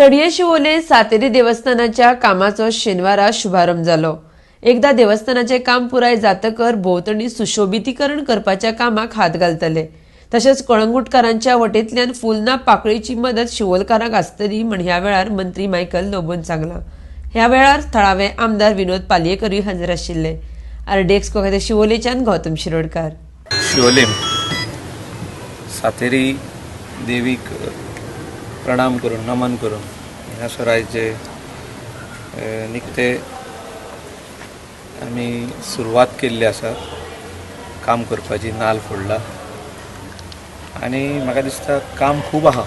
सडये शिवोले सातेरी देवस्थानाच्या कामाचो शेनवारा शुभारंभ जालो. एकदा देवस्थानाचें काम पुराय जातकर भोंवतणी सुशोबितीकरण करपाच्या कामाक हात घालतले. तशेंच कळंगुटकारांच्या वटेंतल्यान फुलना पाकळीची मदत शिवोलकारांक आसतली म्हण ह्या वेळार मंत्री मायकल लोबोन सांगलां. ह्या वेळार थळावे आमदार विनोद पालयेकरूय हजर आशिल्ले. आरडीएक्स खातीर शिवोलेच्यान गौतम शिरोडकार. शिवोलीम सातेरी देवीक प्रणाम करून, नमन करून हांगासर आयज जे निकते आमी सुरवात केल्ली आसा काम करपाची, नाल फोडला आनी म्हाका दिसता काम खूब आहा.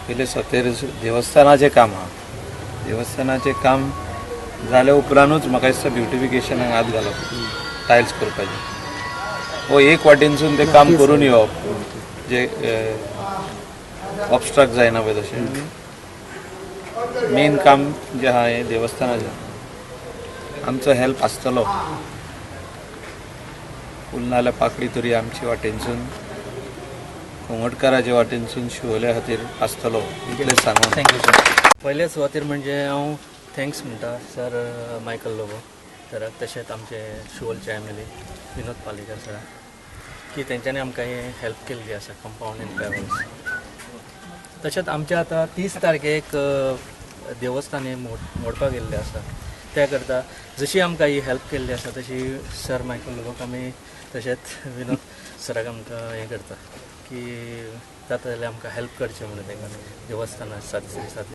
पयलें सातेर देवस्थानाचें काम आहा. देवस्थानाचें काम जाल्या उपरांतूच म्हाका दिसता ब्युटिफिकेशनाक हात घालप, टायल्स करपाचें हो एक वाटेनसून तें काम करून येवप जे ऑबस्ट्रक्ट जायना पळय तशें. मेन काम जें आहा हें देवस्थानाचें. आमचो हेल्प आसतलो. फूल नाल्यार पाकळी तरी आमचे वाटेनसून, कोंगटकाराच्या वाटेनसून शिवोल्या खातीर आसतलो इतलें सांगून thank you sir. पयले सुवातेर म्हणजे हांव thanks म्हणटा सर मायकल लोबो सराक, तशेंच आमचे शिवोलचे M L A Vinod Palekar सराक की तेंच्यांनी आमकां हें हेल्प केल्ली आसा कंपावंड एंड ट्रॅवल्स. तशेंच आमचे आतां 30 तारखेक देवस्थान हें मोडपाक गेल्लें आसा. त्या करता जशी आमकां ही हेल्प केल्ली आसा तशी सर मायकल लोबोक आमी तशेंच विनोद सराक आमकां हें करता की जाता जाल्यार आमकां हेल्प करचें म्हणून तांकां देवस्थानाक सात श्री सात